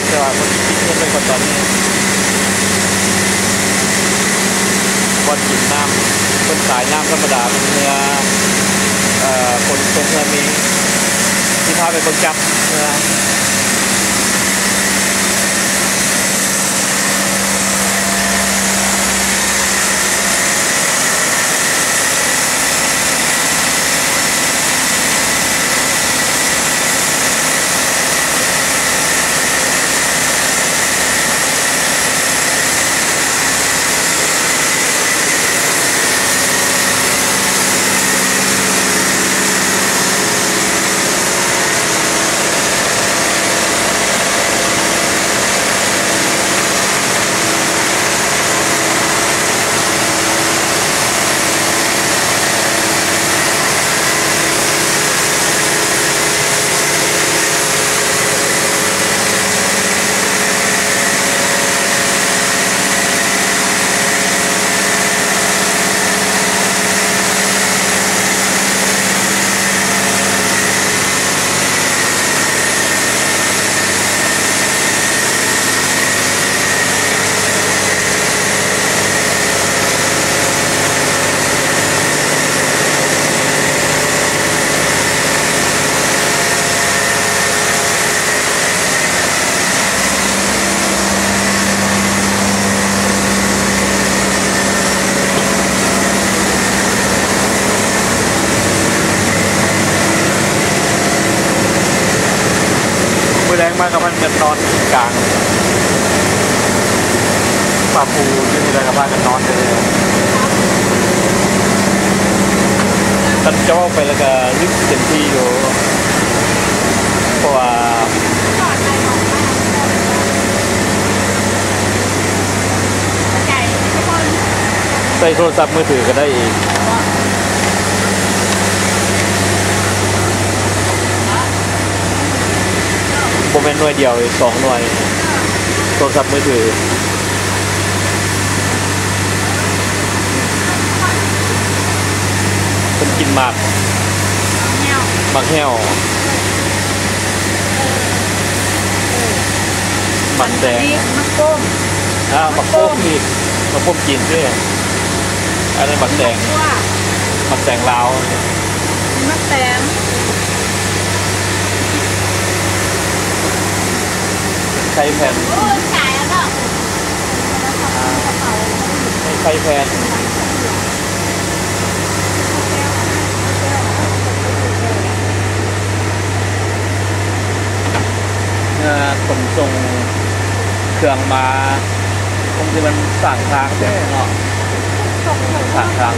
ແຕ່ວ່າເພິ່ນປິດເງິນໄວ້ກ່ອນຕອນນີ້. ບ່ອນກິນນ້ຳ ເພິ່ນຂາຍນ້ຳທຳມະດາ ເມື່ອ ເອີ ຝົນຕົກ ເມື່ອມີ ຊິພາໄປເບິ່ງຈັບເມື່ອ. ມື້ແລງມາກໍພາກັນນອນກາງຜ້າປູຢູ່ນີ້ແຫຼະ ກໍພາກັນນອນເລີຍ. ຄັນຈະເວົ້າໄປແລ້ວກໍລຶກເຕັມທີ່ຢູ່ ເພາະວ່າ ໃຊ້ໂທລະສັບມືຖືກໍໄດ້ອີກ ບໍ່ແມ່ນໜ່ວຍດຽວ ອີກສອງໜ່ວຍ ໂທລະສັບມືຖື. ເພິ່ນກິນໝາກ ໝາກແຫ້ວ ໝາກແຕງ ອັນນີ້ໝາກໂປ້ມ ອ່າ ໝາກໂປ້ມ ໝາກໂປ້ມອີກ ໝາກໂປ້ມຈີນເດ້. ອັນນັ້ນໝາກແຕງ ໝາກແຕງລາວ ມີໝາກແຕງ ໄຂ່ແຜ່ນ ໂອ້ຍ ຕາຍແລ້ວເນາະ ອ່າ ໄຂ່ແຜ່ນ. ເມື່ອຂົນສົ່ງເຄື່ອງມາ ຄົງຊິແມ່ນສ້າງທາງແທ້ເນາະ ສ້າງທາງ.